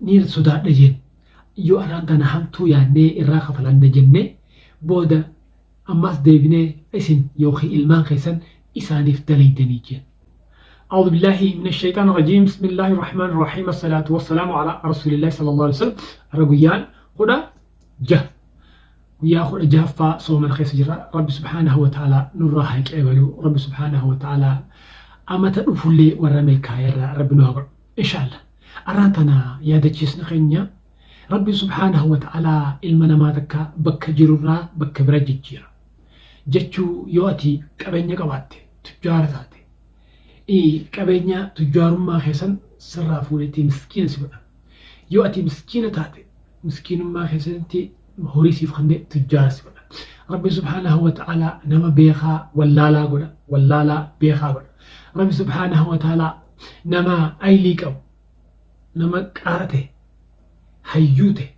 Niin sodaadha jeen. Yoo arraan tana hamtuu yaannee irraa kafalanna jennee booda ammaas deebinee isin yookiin ilmaan keessan isaaniif dalaydanii jeen. أعوذ بالله من الشيطان الرجيم بسم الله الرحمن الرحيم الصلاة والسلام على رسول الله صلى الله عليه وسلم. رجيان 16، guyyaa 16ffaa soomana keessa jira. Rabbi subhaanahu wa ta'ala nurraa haa qeebalu. Rabbi subhaanahu wa ta'ala amata dhufullee warra milkaa'eerraa Rabbi nu haa godhu inshallah. Arraan tana yaadachiisni keenya, Rabbi subhaanahu wa ta'ala ilma namaa takka bakka jirurraa bakka bira jijjiira jechuu. Yoo ati qabeenya qabaatte, tujjaara taate, qabeenya tujjaarummaa keessan sirraa fuudheetii miskiina si godha. Yoo ati miskiina taate, miskiinummaa keessatti horii siif kennee tujjaara si godha. Rabbi subhaanahu wa ta'ala nama beekaa wallaalaa godha, wallaalaa beekaa godha. Rabbi subhaanahu wa ta'ala nama aylii qabu, nama qaara ta'e, hayyuu ta'e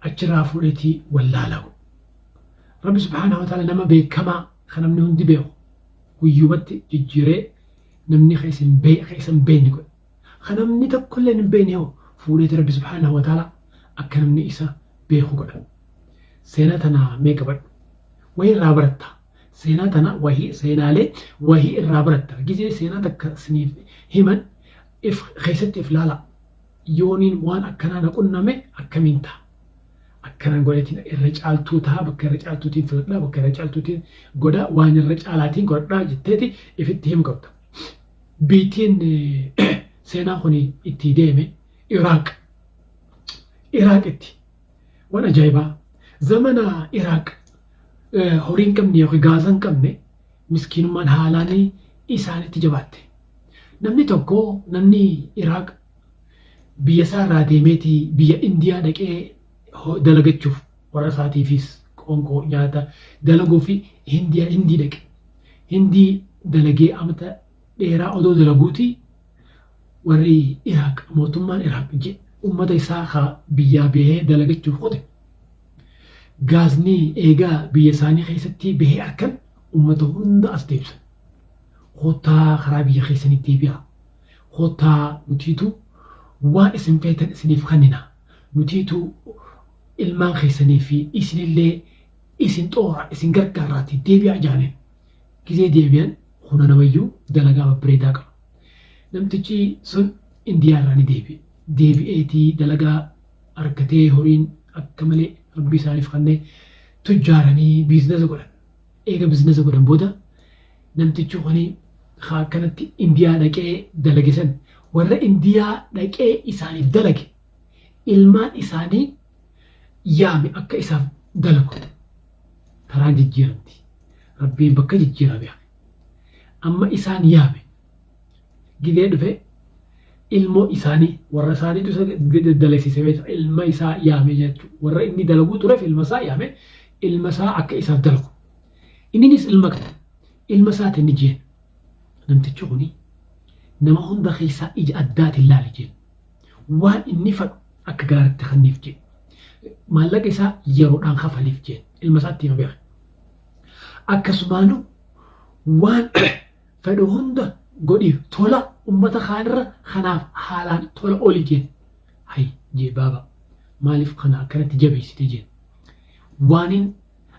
achirraa fuudheetii wallaalaa godha. Rabbi subhaanahu wa ta'ala nama beekamaa kan namni hundi beeku guyyumatti jijjiiree namni keessa hin beekne godha. Kan namni tokkollee hin beekne hoo fuudheeti Rabbi subhaanahu wa ta'ala akka namni isa beeku godha. Seenaa tana mee qabadhu. Wahii irraa baratta. Seenaa tana wahii, seenaalee wahii irraa baratta. Gizee seenaa takka isiniif himan if keessatti if laala. Yooniin waan akkanaa na qunname akkamiin ta'a? Akkanan godheetiin irra caaltuu ta'a, bakka irra caaltuutiin filadhaa, bakka irra caaltuutiin godha, waan irra caalaatiin godhadhaa jetteeti ifitti himu qabda. Biitiin seenaa kun itti deeme Iraaq. Iraaqitti waan ajaa'ibaa, zamana Iraaq horii hin qabne yookiin gaaza hin qabne, miskiinummaan haalaan isaanitti jabaatte. Namni tokko, namni Iraaq biyya isaa irraa deemeeti biyya Indiyaa dhaqee dalagachuuf, warra isaatiifis qoonqoo nyaata dalaguu fi Hindii dhaqe. Hindii dalagee amata dheeraa odoo dalaguuti, warri Iraaq, mootummaan Iraaq ummata isaa ka biyyaa bahee dalagachuuf kute, gaazni eegaa biyya isaanii keessatti bahee arkan, ummata hunda as deebisan. Kottaa, karaa biyya keessanii deebi'a. Kottaa, nutiitu waan isin feetan isiniif kennina. Nutiitu ilmaan keessanii fi isinillee isin xoora, isin gargaarraati, deebi'aa jaaneen. Gizee deebi'an kuna namayyuu dalagaa babbareedaa qaba. Namtichi sun Indiyaa irraa ni deebi'e. Deebi'eetii dalagaa argatee, horiin akka malee Rabbi isaaniif kennee, tujjaaranii biizinasa godhan. Eega biizinasa godhan booda, namtichi kuni haa akkanatti Indiyaa dhaqee dalage san, warra Indiyaa dhaqee isaaniif dalage ilmaan isaanii yaame akka isaaf dalagu. Karaan jijjiiramti. Rabbiin bakka jijjiiraa beeka. Amma isaan yaame. Gidee dhufe ilmoo isaanii, warra isaaniitu isa dalagsiise beekta, ilma isaa yaame jechuudha. Warra inni dalaguu tureef ilma isaa yaame, ilma isaa akka isaaf dalagu. Inninis ilma qaba. Ilma isaatiin ni jeen. Namtichi kuni nama hunda keessaa ija addaatiin laali jeen. Waan inni fadhu akka gaariitti kenniif jeen. Maallaqa isaa yeroodhaan kafaliif jeen. Ilma isaatti hima beeka. Akkasumaanuu waan fedhu hunda godhiif, tola ummata kaanirra kanaaf haalaan tola oli jeen. Hay jee, baaba, maaliif kana akkanatti jabeessite jeen. Waanin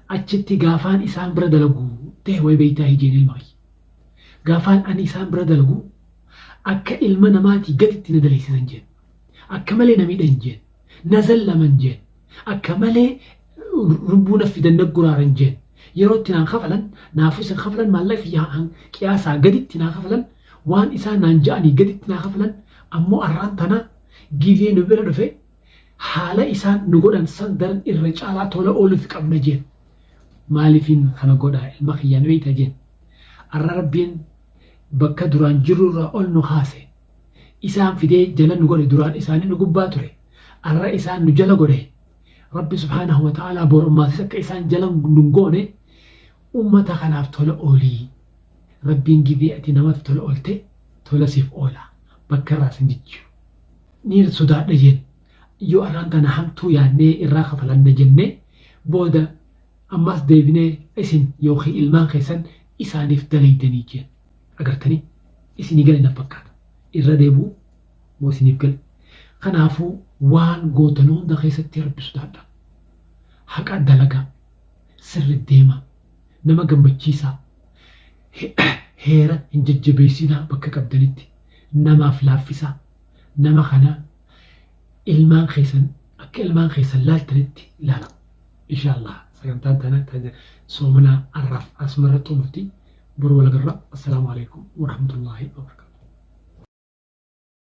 achitti gaafaan isaan bira dalagu ta'e way beektaa jeen ilma kiyya. Gaafaan ani isaan bira dalagu akka ilma namaatii gaditti na dalagsiisan jeen. Akka malee na miidhan jeen. Na zallaman jeen. Akka malee lubbuu na fidan, na guraaran jeen. Yeroo itti naan kafalan naafis hin kafalan, maallaqa kiyya qiyaasaa gaditti naa kafalan, waan isaan naan ja'anii gaditti naa kafalan. Ammoo arraan tana gizee nu bira dhufe haala isaan nu godhan san daran irra caalaa tola ooluuf qabna jeen. Maaliifin kana godhaa ilma kiyyaa ni beekta jeen. Arra Rabbiin bakka duraan jirru irraa ol nu kaase. Isaan fidee jala nu godhe. Duraan isaanii nu gubbaa ture. Arra isaan nu jala godhe. Rabbi subhaanahu wa ta'ala borumaatis akka isaan jala nu goone ummata kanaaf tola oolii. Rabbiin gizee ati namaaf tola oolte tola siif oola. Bakka irraa sin jijjiiru. Ni sodaadha jeen. Yoo arraan tana hamtuu yaannee irraa kafalanna jennee booda ammas deebinee isin yookiin ilmaan keessan isaaniif dalaydanii jeen. Agartanii, isinii gale na fakkaata. Irra deebi'u moo isiniif gale? Kanaafuu waan gootan hunda keessatti Rabbi sodaadhaa. Haqa dalagaa. Sirri deemaa. Nama gammachiisaa. Heera hin jajjabeessinaa bakka qabdanitti. Namaaf laaffisaa. Nama kana ilmaan keessan akka ilmaan keessan laaltanitti laala. Insha Allah sagantaan tana soomanaa arraaf asumarra xumurti. Boru wal agarra. Assalaamu alaikum warahmatullaahi wabarakatuh.